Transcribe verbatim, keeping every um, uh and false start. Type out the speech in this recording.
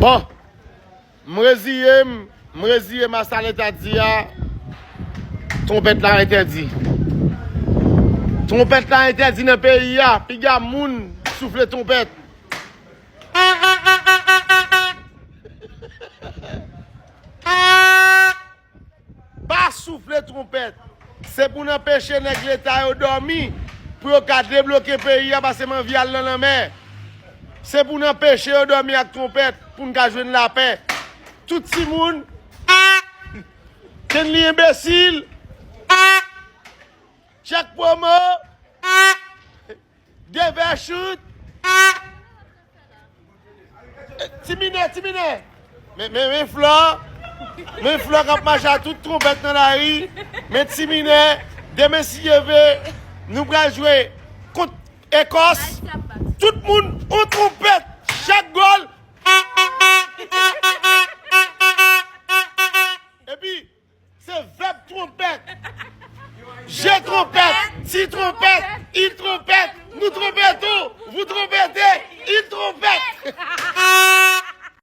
Bon, m reziye m, m reziye m a sa leta di a. Twonpèt la entèdi. Twonpèt la entèdi nan peyi a. Piga moun soufle twonpèt. Pa soufle twonpèt. Se pou n anpeche nèg leta yo dòmi, pou yo ka debloke peyi a, paske m anvi al nan lanmè. Se pou n anpeche yo dòmi ak twonpèt, pou n ka jwenn lapè. Tout timoun, Kenly enbesil, Tchèk Pwomo, Devè Chout, Ti Minè, Ti Minè. Men, men, men Flò. Men Flò k ap mache a tout twonpèt nan lari. Men Ti Minè, demen si Dye vle, nou pral jwe kont Ekòs. Tout moun, on twonpèt, chak gòl. Epi, se vèb twonpèt. Je twonpèt, ti twonpèt, il twonpèt, nou twonpèt ou, vous twonpèt.